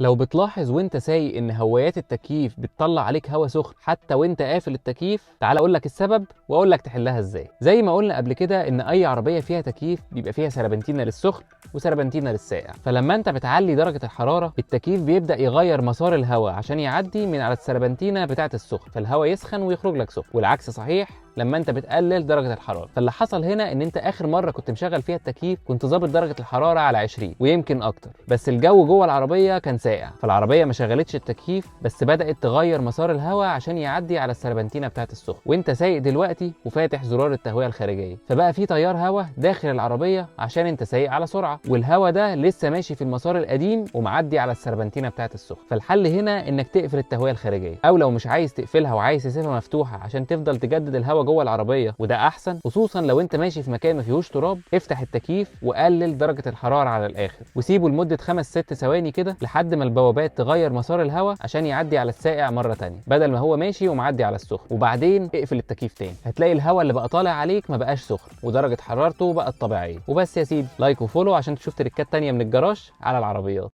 لو بتلاحظ وانت سايق ان هوايات التكييف بتطلع عليك هوا سخن حتى وانت قافل التكييف، تعال اقول لك السبب واقول لك تحلها ازاي. زي ما قلنا قبل كده ان اي عربية فيها تكييف بيبقى فيها سربنتينه للسخن وسربنتينه للساقع، فلما انت بتعلي درجه الحرارة التكييف بيبدا يغير مسار الهواء عشان يعدي من على السربنتينه بتاعه السخن، فالهواء يسخن ويخرج لك سخن، والعكس صحيح لما انت بتقلل درجه الحرارة. فاللي حصل هنا ان انت اخر مرة كنت مشغل فيها التكييف كنت ظابط درجه الحرارة على 20 ويمكن اكتر، بس الجو جوه العربية كان ساقع، فالعربيه ما شغلتش التكييف بس بدات تغير مسار الهواء عشان يعدي على السربنتينه بتاعه السخن. وانت سايق دلوقتي وفاتح زرار التهويه الخارجية، فبقى في تيار هواء داخل العربية عشان انت سايق على سرعة، والهواء ده لسه ماشي في المسار القديم ومعدي على السربنتينه بتاعه السخن. فالحل هنا انك تقفل التهويه الخارجية، او لو مش عايز تقفلها وعايز تسيبها مفتوحة عشان تفضل تجدد الهواء جوه العربية، وده احسن خصوصا لو انت ماشي في مكان ما فيهوش تراب. افتح التكييف وقلل درجه الحرارة على الاخر وسيبه لمدة 5-6 ثواني كده لحد ما البوابات تغير مسار الهواء عشان يعدي على الساقع مرة ثانية بدل ما هو ماشي ومعدي على السخن، وبعدين اقفل التكييف تاني. هتلاقي الهواء اللي بقى طالع عليك ما بقاش سخن ودرجة حرارته بقت طبيعية. وبس يا سيدي، like و follow عشان تشوف تريكات تانية من الجراج على العربيات.